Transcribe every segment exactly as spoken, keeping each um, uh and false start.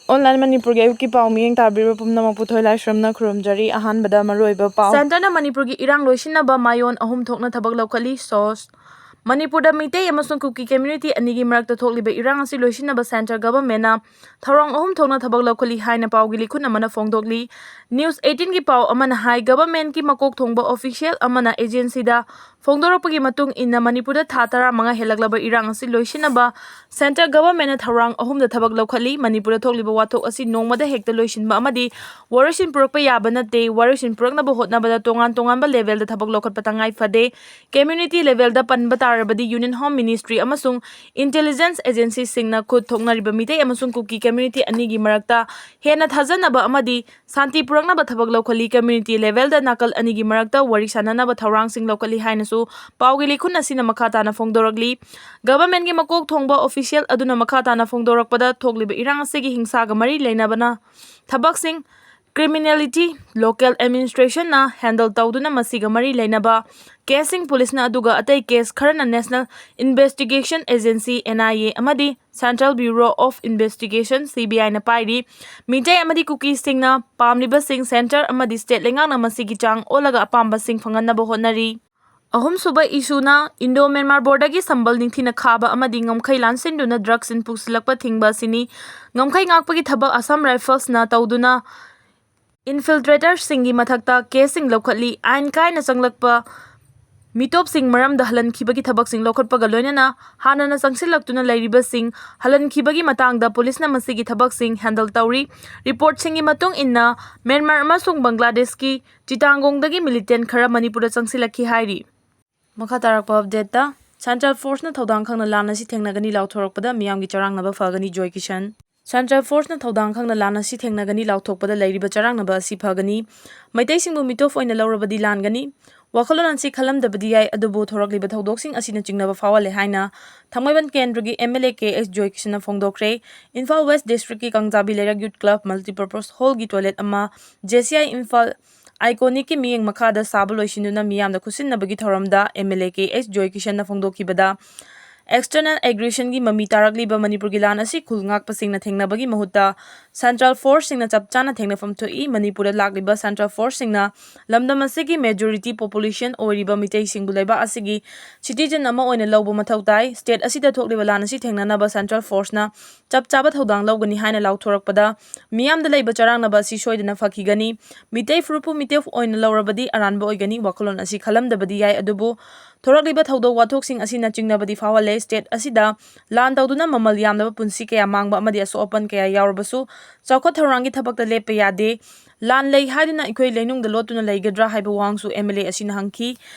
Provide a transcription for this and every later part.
Online ꯃꯅꯤꯄꯨꯔꯒꯤ ꯑꯌꯨꯛꯀꯤ ꯄꯥꯎ ꯃꯤꯠꯌꯦꯡ ꯇꯥꯕꯤꯔꯤꯕ ꯄꯨꯝꯅꯃꯛꯄꯨ ꯊꯣꯏꯂꯥꯏꯁ꯭ꯔꯝꯅ ꯈꯨꯔꯨꯝꯖꯔꯤ꯫ ꯑꯍꯥꯟꯕꯗ ꯃꯔꯨꯑꯣꯏꯕ ꯄꯥꯎ꯫ ꯁꯦꯟꯇꯔꯅ ꯃꯅꯤꯄꯨꯔꯒꯤ ꯏꯔꯥꯡ ꯂꯣꯏꯁꯤꯟꯅꯕ ꯃꯥꯏꯑꯣꯟ ꯑꯍꯨꯝ ꯊꯣꯛꯅ ꯊꯕꯛ ꯂꯧꯈꯠꯂꯤ꯫ ꯁꯣꯁ꯫ ꯃꯅꯤꯄꯨꯔꯗ ꯃꯤꯇꯩ ꯑꯃꯁꯨꯡ ꯀꯨꯀꯤ community ꯑꯅꯤꯒꯤ ꯃꯔꯛꯇ ꯊꯣꯛꯂꯤꯕ ꯏꯔꯥꯡ ꯑꯁꯤ ꯂꯣꯏꯁꯤꯟꯅꯕ centre governmentꯅ ꯊꯧꯔꯥꯡ ꯑꯍꯨꯝ ꯊꯣꯛꯅ ꯊꯕꯛ ꯂꯧꯈꯠꯂꯤ ꯍꯥꯏꯅ ꯄꯥꯎꯒꯤ ꯂꯤꯈꯨꯟ ꯑꯃꯅ ꯐꯣꯡꯗꯣꯛꯂꯤ꯫ News eighteenꯒꯤ ꯄꯥꯎ ꯑꯃꯅ ꯍꯥꯏ, governmentꯀꯤ ꯃꯀꯣꯛ ꯊꯣꯡꯕ official ꯑꯃꯅ agencyꯗ ꯐꯣꯡꯗꯣꯔꯛꯄꯒꯤ ꯃꯇꯨꯡ ꯏꯟꯅ, ꯃꯅꯤꯄꯨꯔꯗ ꯊꯥ ꯇꯔꯥꯃꯉꯥ ꯍꯦꯜꯂꯛꯂꯕ ꯏꯔꯥꯡ ꯑꯁꯤ ꯂꯣꯏꯁꯤꯟꯅꯕ centre governmentꯅ ꯊꯧꯔꯥꯡ ꯑꯍꯨꯝꯗ ꯊꯕꯛ ꯂꯧꯈꯠꯂꯤ꯫ ꯃꯅꯤꯄꯨꯔꯗ ꯊꯣꯛꯂꯤꯕ ꯋꯥꯊꯣꯛ ꯑꯁꯤ ꯅꯣꯡꯃꯗ ꯍꯦꯛꯇ ꯂꯣꯏꯁꯤꯟꯕ ꯑꯃꯗꯤ ꯋꯥꯔꯣꯏꯁꯤꯟ ꯄꯨꯔꯛꯄ ꯌꯥꯕ ꯅꯠꯇꯦ꯫ ꯋꯥꯔꯣꯏꯁꯤꯟ ꯄꯨꯔꯛꯅꯕ ꯍꯣꯠꯅꯕꯗ ꯇꯣꯉꯥꯟ ꯇꯣꯉꯥꯟꯕ levelꯗ ꯊꯕꯛ ꯂꯧꯈꯠꯄ ꯇꯉꯥꯏ ꯐꯗꯦ꯫ Community levelꯗ ꯄꯟꯕ ꯇꯥꯔꯕꯗꯤ, Union Home Ministry ꯑꯃꯁꯨꯡ intelligence agencyꯁꯤꯡꯅ ꯈꯨꯠ ꯊꯣꯛꯅꯔꯤꯕ ꯃꯤꯇꯩ ꯑꯃꯁꯨꯡ ꯀꯨꯀꯤ community ꯑꯅꯤꯒꯤ ꯃꯔꯛꯇ ꯍꯦꯟꯅ ꯊꯥꯖꯅꯕ ꯑꯃꯗꯤ ꯁꯥꯟꯇꯤ ꯄꯨꯔꯛꯅꯕ ꯊꯕꯛ ꯂꯧꯈꯠꯂꯤ꯫ Community levelꯗ ꯅꯥꯀꯜ ꯑꯅꯤꯒꯤ ꯃꯔꯛꯇ ꯋꯥꯔꯤ ꯁꯥꯅꯅꯕ ꯊꯧꯔꯥꯡꯁꯤꯡ ꯂꯧꯈꯠꯂꯤ ꯍꯥꯏꯅꯁꯨ ꯄꯥꯎꯒꯤ ꯂꯤꯈꯨꯟ ꯑꯁꯤꯅ ꯃꯈꯥ ꯇꯥꯅ ꯐꯣꯡꯗꯣꯔꯛꯂꯤ꯫ Governmentꯀꯤ ꯃꯀꯣꯛ ꯊꯣꯡꯕ official ꯑꯗꯨꯅ ꯃꯈꯥ ꯇꯥꯅ ꯐꯣꯡꯗꯣꯔꯛꯄꯗ, ꯊꯣꯛꯂꯤꯕ ꯏꯔꯥꯡ ꯑꯁꯤꯒꯤ ꯍꯤꯡꯁꯥꯒ ꯃꯔꯤ ꯂꯩꯅꯕꯅ ꯊꯕꯛꯁꯤꯡ, criminality, local administrationꯅ handle ꯇꯧꯗꯨꯅ ꯃꯁꯤꯒ ꯃꯔꯤ ꯂꯩꯅꯕ caseꯁꯤꯡ ꯄꯨꯂꯤꯁꯅ, ꯑꯗꯨꯒ ꯑꯇꯩ case ꯈꯔꯅ National Investigation Agency, NIA, ꯑꯃꯗꯤ Central Bureau of Investigation, CBIꯅ ꯄꯥꯏꯔꯤ꯫ Meitei ꯑꯃꯗꯤ ꯀꯨꯀꯤꯁꯤꯡꯅ ꯄꯥꯝꯂꯤꯕꯁꯤꯡ centre ꯑꯃꯗꯤ state ꯂꯩꯉꯥꯛꯅ ꯃꯁꯤꯒꯤ ꯆꯥꯡ ꯑꯣꯜꯂꯒ ꯑꯄꯥꯝꯕꯁꯤꯡ ꯐꯪꯍꯟꯅꯕ ꯍꯣꯠꯅꯔꯤ꯫ ꯑꯍꯨꯝꯁꯨꯕ issueꯅ Indo-Myanmar borderꯒꯤ ꯁꯝꯕꯜ ꯅꯤꯡꯊꯤꯅ ꯈꯥꯕ ꯑꯃꯗꯤ ꯉꯝꯈꯩ ꯂꯥꯟꯁꯤꯟꯗꯨꯅ drugsꯁꯤꯡ ꯄꯨꯁꯤꯜꯂꯛꯄ ꯊꯤꯡꯕ ꯑꯁꯤꯅꯤ꯫ ꯉꯝꯈꯩ ꯉꯥꯛꯄꯒꯤ ꯊꯕꯛ Assam Riflesꯅ ꯇꯧꯗꯨꯅ infiltratorꯁꯤꯡꯒꯤ ꯃꯊꯛꯇ caseꯁꯤꯡ ꯂꯧꯈꯠꯂꯤ꯫ ꯑꯥꯏꯟ ꯀꯥꯏꯅ ꯆꯪꯂꯛꯄ ꯃꯤꯇꯣꯞꯁꯤꯡ ꯃꯔꯝꯗ ꯍꯜꯍꯟꯈꯤꯕꯒꯤ ꯊꯕꯛꯁꯤꯡ ꯂꯧꯈꯠꯄꯒ ꯂꯣꯏꯅꯅ ꯍꯥꯟꯅꯅ ꯆꯪꯁꯤꯜꯂꯛꯇꯨꯅ ꯂꯩꯔꯤꯕꯁꯤꯡ ꯍꯜꯍꯟꯈꯤꯕꯒꯤ ꯃꯇꯥꯡꯗ ꯄꯨꯂꯤꯁꯅ ꯃꯁꯤꯒꯤ ꯊꯕꯛꯁꯤꯡ handle ꯇꯧꯔꯤ꯫ Reportꯁꯤꯡꯒꯤ ꯃꯇꯨꯡ ꯏꯟꯅ, ꯃ꯭ꯌꯥꯟꯃꯥꯔ ꯑꯃꯁꯨꯡ ꯕꯪꯒ꯭ꯂꯥꯗꯦꯁꯀꯤ ꯆꯤꯇꯥꯡꯒꯣꯡꯗꯒꯤ militant ꯈꯔ ꯃꯅꯤꯄꯨꯔꯗ ꯆꯪꯁꯤꯜꯂꯛꯈꯤ ꯍꯥꯏꯔꯤ꯫ ꯃꯈꯥ ꯇꯥꯔꯛꯄ updateꯇ, Central Forceꯅ ꯊꯧꯗꯥꯡ ꯈꯪꯅ ꯂꯥꯟ ꯑꯁꯤ ꯊꯦꯡꯅꯒꯅꯤ ꯂꯥꯎꯊꯣꯔꯛꯄꯗ ꯃꯤꯌꯥꯝꯒꯤ ꯆꯔꯥꯡꯅꯕ ꯐꯒꯅꯤ, ꯖꯣꯏ ꯀꯤꯁꯟ꯫ Central Forceꯅ ꯊꯧꯗꯥꯡ ꯈꯪꯅ ꯂꯥꯟ ꯑꯁꯤ ꯊꯦꯡꯅꯒꯅꯤ ꯂꯥꯎꯊꯣꯛꯄꯗ ꯂꯩꯔꯤꯕ ꯆꯔꯥꯡꯅꯕ ꯑꯁꯤ ꯐꯒꯅꯤ꯫ ꯃꯩꯇꯩꯁꯤꯡꯕꯨ ꯃꯤꯇꯣꯞ ꯑꯣꯏꯅ ꯂꯧꯔꯕꯗꯤ ꯂꯥꯟꯒꯅꯤ꯫ ꯋꯥꯈꯜꯂꯣꯟ ꯑꯁꯤ ꯈꯜꯂꯝꯗꯕꯗꯤ ꯌꯥꯏ, ꯑꯗꯨꯕꯨ ꯊꯣꯔꯛꯂꯤꯕ ꯊꯧꯗꯣꯛꯁꯤꯡ ꯑꯁꯤꯅ ꯆꯤꯡꯅꯕ ꯐꯥꯎꯍꯜꯂꯦ ꯍꯥꯏꯅ ꯊꯥꯡꯃꯩꯕꯟ ꯀꯦꯟꯗ꯭ꯔꯒꯤ MLA ꯀꯦ ꯑꯦꯁ ꯖꯣꯏꯀꯤꯁꯟꯅ ꯐꯣꯡꯗꯣꯛꯈ꯭ꯔꯦ꯫ ꯏꯝꯐꯥꯜ West Districtꯀꯤ ꯀꯥꯡꯖꯥꯕꯤ ꯂꯩꯔꯛ Youth Club Multipurpose Hallꯒꯤ toilet ꯑꯃ JCI ꯏꯝꯐꯥꯜ Iconicꯀꯤ ꯃꯤꯠꯌꯦꯡ ꯃꯈꯥꯗ ꯁꯥꯕ ꯂꯣꯏꯁꯤꯟꯗꯨꯅ ꯃꯤꯌꯥꯝꯗ ꯈꯨꯠꯁꯤꯟꯅꯕꯒꯤ ꯊꯧꯔꯝꯗ MLA ꯀꯦ ꯑꯦꯁ ꯖꯣꯏꯀꯤꯁꯟꯅ ꯐꯣꯡꯗꯣꯛꯈꯤꯕꯗ, external aggressionꯒꯤ ꯃꯃꯤ ꯇꯥꯔꯛꯂꯤꯕ ꯃꯅꯤꯄꯨꯔꯒꯤ ꯂꯥꯟ ꯑꯁꯤ ꯈꯨꯜ ꯉꯥꯛꯄꯁꯤꯡꯅ ꯊꯦꯡꯅꯕꯒꯤ ꯃꯍꯨꯠꯇ central forceꯁꯤꯡꯅ ꯆꯞ ꯆꯥꯅ ꯊꯦꯡꯅꯐꯝ ꯊꯣꯛꯏ꯫ ꯃꯅꯤꯄꯨꯔꯗ ꯂꯥꯛꯂꯤꯕ central forceꯁꯤꯡꯅ ꯂꯝꯗꯝ ꯑꯁꯤꯒꯤ majority population ꯑꯣꯏꯔꯤꯕ ꯃꯤꯇꯩꯁꯤꯡꯕꯨ ꯂꯩꯕꯥꯛ ꯑꯁꯤꯒꯤ citizen ꯑꯃ ꯑꯣꯏꯅ ꯂꯧꯕ ꯃꯊꯧ ꯇꯥꯏ꯫ State ꯑꯁꯤꯗ ꯊꯣꯛꯂꯤꯕ ꯂꯥꯟ ꯑꯁꯤ ꯊꯦꯡꯅꯅꯕ central forceꯅ ꯆꯞ ꯆꯥꯕ ꯊꯧꯗꯥꯡ ꯂꯧꯒꯅꯤ ꯍꯥꯏꯅ ꯂꯥꯎꯊꯣꯔꯛꯄꯗ ꯃꯤꯌꯥꯝꯗ ꯂꯩꯕ ꯆꯔꯥꯡꯅꯕ ꯑꯁꯤ ꯁꯣꯏꯗꯅ ꯐꯈꯤꯒꯅꯤ꯫ ꯃꯤꯇꯩ ꯐꯨꯔꯨꯞꯄꯨ ꯃꯤꯇꯩ ꯑꯣꯏꯅ ꯂꯧꯔꯕꯗꯤ ꯑꯔꯥꯟꯕ ꯑꯣꯏꯒꯅꯤ꯫ ꯋꯥꯈꯜꯂꯣꯟ ꯑꯁꯤ ꯈꯜꯂꯝꯗꯕꯗꯤ ꯌꯥꯏ, ꯑꯗꯨꯕꯨ ꯊꯣꯔꯛꯂꯤꯕ ꯊꯧꯗꯣꯛ ꯋꯥꯊꯣꯛꯁꯤꯡ ꯑꯁꯤꯅ ꯆꯤꯡꯅꯕꯗꯤ ꯐꯥꯎꯍꯜꯂꯦ꯫ State ꯑꯁꯤꯗ ꯂꯥꯟ ꯇꯧꯗꯨꯅ ꯃꯃꯜ ꯌꯥꯝꯂꯕ ꯄꯨꯟꯁꯤ ꯀꯌꯥ ꯃꯥꯡꯕ ꯑꯃꯗꯤ ꯑꯁꯣꯛ ꯑꯄꯟ ꯀꯌꯥ ꯌꯥꯎꯔꯕꯁꯨ ꯆꯥꯎꯈꯠ ꯊꯧꯔꯥꯡꯒꯤ ꯊꯕꯛꯇ ꯂꯦꯞꯄ ꯌꯥꯗꯦ꯫ ꯂꯥꯟ ꯂꯩ ꯍꯥꯏꯗꯨꯅ ꯑꯩꯈꯣꯏ ꯂꯩꯅꯨꯡꯗ ꯂꯣꯠꯇꯨꯅ ꯂꯩꯒꯗ꯭ꯔꯥ ꯍꯥꯏꯕ ꯋꯥꯍꯪꯁꯨ MLA ꯑꯁꯤꯅ ꯍꯪꯈꯤ꯫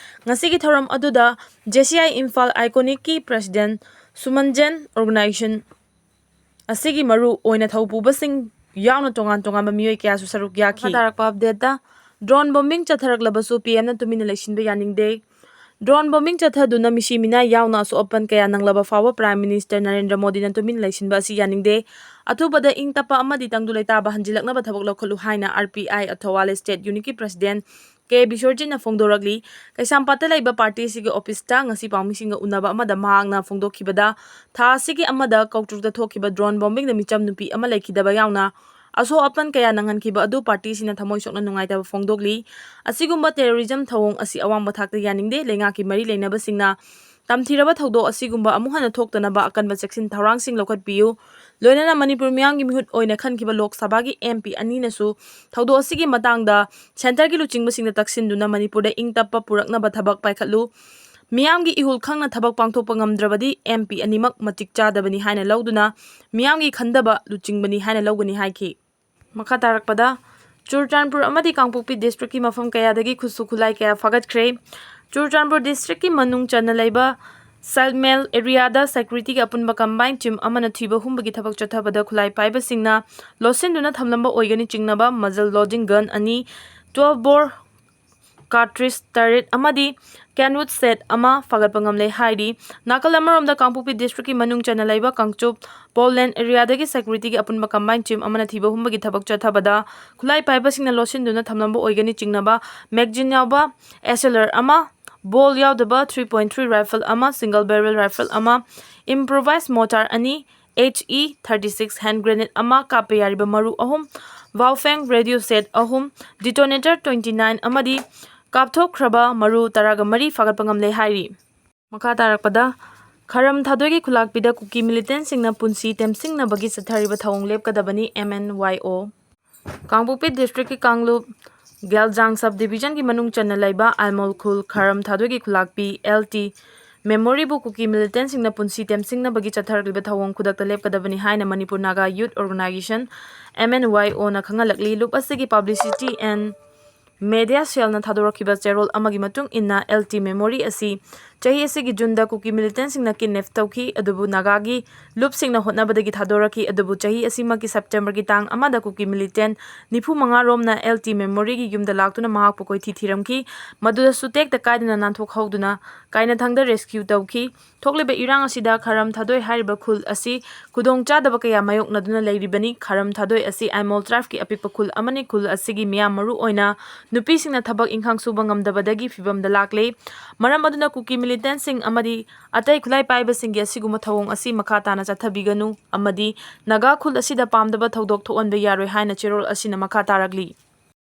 ꯉꯁꯤꯒꯤ ꯊꯧꯔꯝ ꯑꯗꯨꯗ JCI ꯏꯝꯐꯥꯜ Iconicꯀꯤ President ꯁꯨꯃꯟꯖꯟ, organization ꯑꯁꯤꯒꯤ ꯃꯔꯨ ꯑꯣꯏꯅ ꯊꯧ ꯄꯨꯕꯁꯤꯡ ꯌꯥꯎꯅ ꯇꯣꯉꯥꯟ ꯇꯣꯉꯥꯟꯕ ꯃꯤꯑꯣꯏ ꯀꯌꯥꯁꯨ ꯁꯔꯨꯛ ꯌꯥꯈꯤ꯫ ꯃꯈꯥ ꯇꯥꯔꯛꯄ updateꯇ, drone bombing ꯆꯠꯊꯔꯛꯂꯕꯁꯨ PMꯅ ꯇꯨꯃꯤꯟꯅ ꯂꯩꯁꯤꯟꯕ ꯌꯥꯅꯤꯡꯗꯦ꯫ Drone bombing ꯆꯠꯊꯗꯨꯅ ꯃꯤꯁꯤ ꯃꯤꯅꯥꯏ ꯌꯥꯎꯅ ꯑꯁꯣꯛ ꯑꯄꯟ ꯀꯌꯥ ꯅꯪꯂꯕ ꯐꯥꯎꯕ Prime Minister ꯅꯔꯦꯟꯗ꯭ꯔ ꯃꯣꯗꯤꯅ ꯇꯨꯃꯤꯟ ꯂꯩꯁꯤꯟꯕ ꯑꯁꯤ ꯌꯥꯅꯤꯡꯗꯦ꯫ ꯑꯊꯨꯕꯗ ꯏꯪ ꯇꯞꯄ ꯑꯃꯗꯤ ꯇꯪꯗꯨ ꯂꯩꯇꯥꯕ ꯍꯟꯖꯤꯜꯂꯛꯅꯕ ꯊꯕꯛ ꯂꯧꯈꯠꯂꯨ ꯍꯥꯏꯅ RPI ꯑꯊꯋꯥꯂꯦ State Unitꯀꯤ President ꯀꯦ ꯕꯤꯁ꯭ꯋꯔꯖꯤꯠꯅ ꯐꯣꯡꯗꯣꯔꯛꯂꯤ꯫ ꯀꯩꯁꯥꯝꯄꯥꯠꯇ ꯂꯩꯕ party ꯑꯁꯤꯒꯤ officeꯇ ꯉꯁꯤ ꯄꯥꯎꯃꯤꯁꯤꯡꯒ ꯎꯅꯕ ꯑꯃꯗ ꯃꯍꯥꯛꯅ ꯐꯣꯡꯗꯣꯛꯈꯤꯕꯗ, ꯊꯥ ꯑꯁꯤꯒꯤ ꯑꯃꯗ ꯀꯧꯇ꯭ꯔꯨꯛꯇ ꯊꯣꯛꯈꯤꯕ drone bombingꯗ ꯃꯤꯆꯝ ꯅꯨꯄꯤ ꯑꯃ ꯂꯩꯈꯤꯗꯕ ꯌꯥꯎꯅ ꯑꯁꯣꯛ ꯑꯄꯟ ꯀꯌꯥ ꯅꯪꯍꯟꯈꯤꯕ ꯑꯗꯨ party ꯑꯁꯤꯅ ꯊꯃꯣꯏ ꯁꯣꯛꯅ ꯅꯨꯡꯉꯥꯏꯇꯕ ꯐꯣꯡꯗꯣꯛꯂꯤ꯫ ꯑꯁꯤꯒꯨꯝꯕ terrorism ꯊꯧꯑꯣꯡ ꯑꯁꯤ ꯑꯋꯥꯡꯕ ꯊꯥꯛꯇ ꯌꯥꯅꯤꯡꯗꯦ꯫ ꯂꯩꯉꯥꯛꯀꯤ ꯃꯔꯤ ꯂꯩꯅꯕꯁꯤꯡꯅ ꯇꯝꯊꯤꯔꯕ ꯊꯧꯗꯣꯛ ꯑꯁꯤꯒꯨꯝꯕ ꯑꯃꯨꯛ ꯍꯟꯅ ꯊꯣꯛꯇꯅꯕ ꯑꯀꯟꯕ ꯆꯦꯛꯁꯤꯟ ꯊꯧꯔꯥꯡꯁꯤꯡ ꯂꯧꯈꯠꯄꯤꯌꯨ꯫ ꯂꯣꯏꯅꯅ ꯃꯅꯤꯄꯨꯔ ꯃꯤꯌꯥꯝꯒꯤ ꯃꯤꯍꯨꯠ ꯑꯣꯏꯅ ꯈꯟꯈꯤꯕ ꯂꯣꯛ ꯁꯚꯥꯒꯤ MP ꯑꯅꯤꯅꯁꯨ ꯊꯧꯗꯣꯛ ꯑꯁꯤꯒꯤ ꯃꯇꯥꯡꯗ centreꯒꯤ ꯂꯨꯆꯤꯡꯕꯁꯤꯡꯗ ꯇꯛꯁꯤꯟꯗꯨꯅ ꯃꯅꯤꯄꯨꯔꯗ ꯏꯪ ꯇꯞꯄ ꯄꯨꯔꯛꯅꯕ ꯊꯕꯛ ꯄꯥꯏꯈꯠꯂꯨ꯫ ꯃꯤꯌꯥꯝꯒꯤ ꯏꯍꯨꯜ ꯈꯪꯅ ꯊꯕꯛ ꯄꯥꯡꯊꯣꯛꯄ ꯉꯝꯗ꯭ꯔꯕꯗꯤ MP ꯑꯅꯤꯃꯛ ꯃꯇꯤꯛ ꯆꯥꯗꯕꯅꯤ ꯍꯥꯏꯅ ꯂꯧꯗꯨꯅ ꯃꯤꯌꯥꯝꯒꯤ ꯈꯟꯗꯕ ꯂꯨꯆꯤꯡꯕꯅꯤ ꯍꯥꯏꯅ ꯂꯧꯒꯅꯤ ꯍꯥꯏꯈꯤ꯫ ꯃꯈꯥ ꯇꯥꯔꯛꯄꯗ, ꯆꯨꯔꯆꯥꯟꯄꯨꯔ ꯑꯃꯗꯤ ꯀꯥꯡꯄꯣꯛꯄꯤ districtꯀꯤ ꯃꯐꯝ ꯀꯌꯥꯗꯒꯤ ꯈꯨꯠꯁꯨ ꯈꯨꯠꯂꯥꯏ ꯀꯌꯥ ꯐꯥꯒꯠꯈ꯭ꯔꯦ꯫ ꯆꯨꯔꯆꯥꯟꯄꯨꯔ districtꯀꯤ ꯃꯅꯨꯡ ꯆꯟꯅ ꯂꯩꯕ ꯁꯦꯜꯃꯦꯜ areaꯗ securityꯒꯤ ꯑꯄꯨꯟꯕ combined team ꯑꯃꯅ ꯊꯤꯕ ꯍꯨꯝꯕꯒꯤ ꯊꯕꯛ ꯆꯠꯊꯕꯗ ꯈꯨꯠꯂꯥꯏ ꯄꯥꯏꯕꯁꯤꯡꯅ ꯂꯣꯠꯁꯤꯟꯗꯨꯅ ꯊꯝꯂꯝꯕ ꯑꯣꯏꯒꯅꯤ ꯆꯤꯡꯅꯕ muzzle loading gun ꯑꯅꯤ, twelve bore cartridge ꯇꯔꯦꯠ ꯑꯃꯗꯤ canwood set ꯑꯃ ꯐꯥꯒꯠꯄ ꯉꯝꯂꯦ ꯍꯥꯏꯔꯤ꯫ ꯅꯥꯀꯜ ꯑꯃꯔꯣꯝꯗ, ꯀꯥꯡꯄꯣꯛꯄꯤ districtꯀꯤ ꯃꯅꯨꯡ ꯆꯟꯅ ꯂꯩꯕ ꯀꯥꯡꯆꯨꯞ ꯄꯣꯂꯦꯟ areaꯗꯒꯤ securityꯒꯤ ꯑꯄꯨꯟꯕ combined team ꯑꯃꯅ ꯊꯤꯕ ꯍꯨꯝꯕꯒꯤ ꯊꯕꯛ ꯆꯠꯊꯕꯗ ꯈꯨꯠꯂꯥꯏ ꯄꯥꯏꯕꯁꯤꯡꯅ ꯂꯣꯠꯁꯤꯟꯗꯨꯅ ꯊꯝꯂꯝꯕ ꯑꯣꯏꯒꯅꯤ ꯆꯤꯡꯅꯕ magazine ꯌꯥꯎꯕ SLR ꯑꯃ, ꯕꯣꯜ ꯌꯥꯎꯗꯕ three point three rifle ꯑꯃ, single barrel rifle ꯑꯃ, improvised mortar ꯑꯅꯤ, HE thirty six hand grenade ꯑꯃ, ꯀꯥꯞꯄ ꯌꯥꯔꯤꯕ ꯃꯔꯨ ꯑꯍꯨꯝ, Baofeng radio set ꯑꯍꯨꯝ, detonator twenty nine ꯑꯃꯗꯤ ꯀꯥꯞꯊꯣꯛꯈ꯭ꯔꯕ ꯃꯔꯨ ꯇꯔꯥꯒ ꯃꯔꯤ ꯐꯥꯒꯠꯄ ꯉꯝꯂꯦ ꯍꯥꯏꯔꯤ꯫ ꯃꯈꯥ ꯇꯥꯔꯛꯄꯗ, ꯈꯔꯝ ꯊꯥꯗꯣꯏꯒꯤ ꯈꯨꯂꯥꯛꯄꯤꯗ ꯀꯨꯀꯤ militantꯁꯤꯡꯅ ꯄꯨꯟꯁꯤ ꯇꯦꯝꯁꯤꯡꯅꯕꯒꯤ ꯆꯠꯊꯔꯤꯕ ꯊꯧꯑꯣꯡ ꯂꯦꯞꯀꯗꯕꯅꯤ, MNYO꯫ ꯀꯥꯡꯄꯣꯛꯄꯤ districtꯀꯤ ꯀꯥꯡꯂꯨꯞ ꯒꯦꯜꯖꯥꯡ sub divisionꯒꯤ ꯃꯅꯨꯡ ꯆꯟꯅ ꯂꯩꯕ ꯑꯥꯏꯃꯣꯜ ꯈꯨꯜ ꯈꯔꯝ ꯊꯥꯗꯣꯏꯒꯤ ꯈꯨꯂꯥꯛꯄꯤ, LT Memoryꯕꯨ ꯀꯨꯀꯤ militantꯁꯤꯡꯅ ꯄꯨꯟꯁꯤ ꯇꯦꯝꯁꯤꯡꯅꯕꯒꯤ ꯆꯠꯊꯔꯛꯂꯤꯕ ꯊꯧꯑꯣꯡ ꯈꯨꯗꯛꯇ ꯂꯦꯞꯀꯗꯕꯅꯤ ꯍꯥꯏꯅ ꯃꯅꯤꯄꯨꯔ ꯅꯥꯒꯥ Youth Organisation, MNYOꯅ ꯈꯪꯍꯜꯂꯛꯂꯤ꯫ ꯂꯨꯞ ꯑꯁꯤꯒꯤ publicity and media cellꯅ ꯊꯥꯗꯣꯔꯛꯈꯤꯕ ꯆꯦꯔꯣꯜ ꯑꯃꯒꯤ ꯃꯇꯨꯡ ꯏꯟꯅ, LT Memory ꯑꯁꯤ ꯆꯍꯤ ꯑꯁꯤꯒꯤ Juneꯗ ꯀꯨꯀꯤ militantꯁꯤꯡꯅ kidnap ꯇꯧꯈꯤ, ꯑꯗꯨꯕꯨ ꯅꯥꯒꯥꯒꯤ ꯂꯨꯞꯁꯤꯡꯅ ꯍꯣꯠꯅꯕꯗꯒꯤ ꯊꯥꯗꯣꯔꯛꯈꯤ꯫ ꯑꯗꯨꯕꯨ ꯆꯍꯤ ꯑꯁꯤꯃꯛꯀꯤ Septemberꯒꯤ ꯇꯥꯡ ꯑꯃꯗ ꯀꯨꯀꯤ militant ꯅꯤꯐꯨ ꯃꯉꯥ ꯔꯣꯝꯅ LT Memoryꯒꯤ ꯌꯨꯝꯗ ꯂꯥꯛꯇꯨꯅ ꯃꯍꯥꯛꯄꯨ ꯀꯣꯏꯊꯤ ꯊꯤꯔꯝꯈꯤ꯫ ꯃꯗꯨꯗꯁꯨ ꯇꯦꯛꯇ ꯀꯥꯏꯗꯅ ꯅꯥꯟꯊꯣꯛꯍꯧꯗꯨꯅ ꯀꯥꯏꯅꯊꯪꯗ rescue ꯇꯧꯈꯤ꯫ ꯊꯣꯛꯂꯤꯕ ꯏꯔꯥꯡ ꯑꯁꯤꯗ ꯈꯔꯝ ꯊꯥꯗꯣꯏ ꯍꯥꯏꯔꯤꯕ ꯈꯨꯜ ꯑꯁꯤ ꯈꯨꯗꯣꯡꯆꯥꯗꯕ ꯀꯌꯥ ꯃꯥꯌꯣꯛꯅꯗꯨꯅ ꯂꯩꯔꯤꯕꯅꯤ꯫ ꯈꯔꯝ ꯊꯥꯗꯣꯏ ꯑꯁꯤ ꯑꯥꯏꯃꯣꯜ tribeꯀꯤ ꯑꯄꯤꯛꯄ ꯈꯨꯜ ꯑꯃꯅꯤ꯫ ꯈꯨꯜ ꯑꯁꯤꯒꯤ ꯃꯤꯌꯥꯝ, ꯃꯔꯨ ꯑꯣꯏꯅ ꯅꯨꯄꯤꯁꯤꯡꯅ ꯊꯕꯛ ꯏꯪꯈꯥꯡ ꯁꯨꯕ ꯉꯝꯗꯕꯗꯒꯤ ꯐꯤꯕꯝꯗ ꯂꯥꯛꯂꯦ꯫ ꯃꯔꯝ ꯑꯗꯨꯅ ꯀꯨꯀꯤ militantꯁꯤꯡ ꯑꯃꯗꯤ ꯑꯇꯩ ꯈꯨꯠꯂꯥꯏ ꯄꯥꯏꯕꯁꯤꯡꯒꯤ ꯑꯁꯤꯒꯨꯝꯕ ꯊꯧꯑꯣꯡ ꯑꯁꯤ ꯃꯈꯥ ꯇꯥꯅ ꯆꯠꯊꯕꯤꯒꯅꯨ ꯑꯃꯗꯤ ꯅꯥꯒꯥ ꯈꯨꯜ ꯑꯁꯤꯗ ꯄꯥꯝꯗꯕ ꯊꯧꯗꯣꯛ ꯊꯣꯛꯍꯟꯕ ꯌꯥꯔꯣꯏ ꯍꯥꯏꯅ ꯆꯦꯔꯣꯜ ꯑꯁꯤꯅ ꯃꯈꯥ ꯇꯥꯔꯛꯂꯤ꯫